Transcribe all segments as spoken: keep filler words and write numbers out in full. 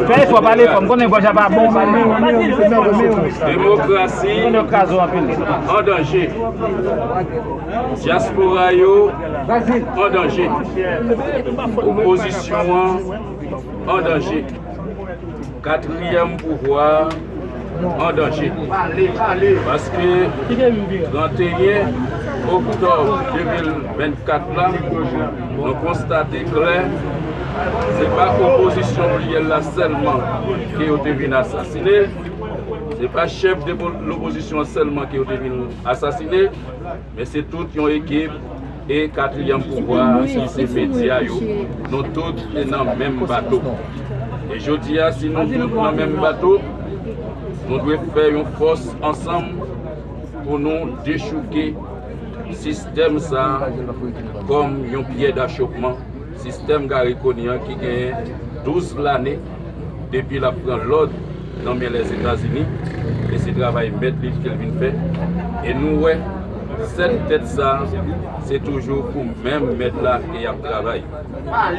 Fè efò, pale fò, m konnen gòj la pa bon, pale. Demokrasi an danje. Dyaspora yo an danje. Opozisyon an an danje. Katriyèm pouvwa an danje. Paske tranteyen oktòb de mil vennkat la, nou konstate klè, se pa opozisyon pliryèl la sèlman ke yo te vin asasine, se pa chèf de po-, lopozisyon an sèlman ke yo te vin asasine, men se tout yon ekip e katriyèm pouvwa ki se medya yo. Nou tout te nan menm bato. E jodi a, si nou tout nan menm bato, nou dwe fè yon fòs ansanm pou nou dechouke sistèm sa a kòm yon pyè dachopman, sistèm Garry Conille an ki genyen douz lane depi l ap pran lòd nan men Lèzetazini, e se travay mèt li ke l vin fè. E nou wè, sèt tèt sa, se toujou pou menm mèt la ke y ap travay.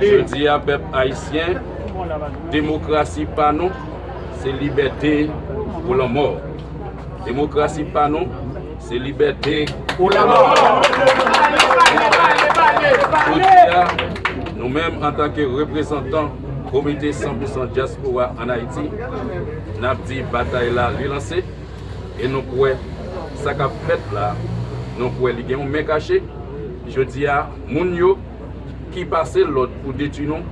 Jodi a, pèp ayisyen, demokrasi pa nou, se libète ou lanmò. Demokrasi pa nou, se libète ou lanmò. Jodi a, nou menm, antanke reprezantan Komite san pou san Dyaspora ann Ayiti, n ap di batay la, li lanse, e nou kwè sa k ap fèt la, nou kwè li gen yon men kache. Jodi a, moun yo ki pase lòd pou detwi nou,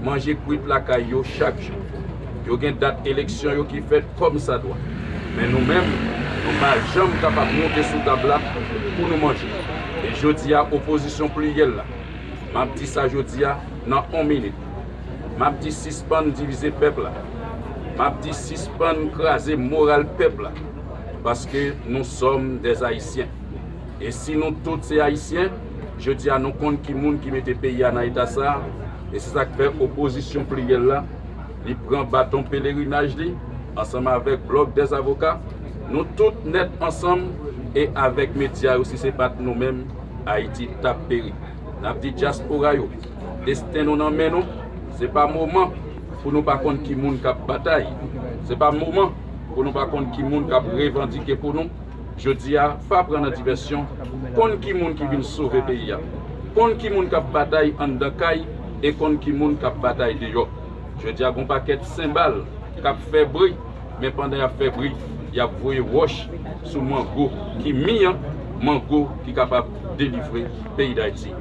manje kwit lakay yo chak jou. Yo gen dat eleksyon yo ki fèt kòmsadwa. Men nou menm, nou pa janm kapab monte sou tab la pou nou manje. E jodi a, opozisyon pliryèl la, m ap di sa jodi a nan yon minit. M ap di sispann divize pèp la. M ap di sispann kraze moral pèp la. Paske nous sommes des Haïtiens. E si nou tout se Ayisyen, jodi a nou konn ki moun ki mete peyi a nan eta sa a, e se sa k fè opozisyon pliryèl la, li pran baton pelerinaj li, ansanm avèk Blòk dèz Avoka, nou tout nèt ansanm e avèk medya yo, si se pa t nou menm, Ayiti t ap peri. N ap di dyaspora yo, desten nou nan men nou, se pa moman pou nou pa konn ki moun k ap batay, se pa moman pou nou pa konn ki moun k ap revandike pou nou. Jodi a, pa pran nan divèsyon. Konn ki moun ki vin sove peyi a. Konn ki moun k ap batay anndan kay e konn ki moun k ap batay deyò. Jodi a, gon pakèt senbal k ap fè bri, men pandan y ap fè bri, y ap voye wòch sou mango ki mi an, mango ki kapab delivre peyi Dayiti.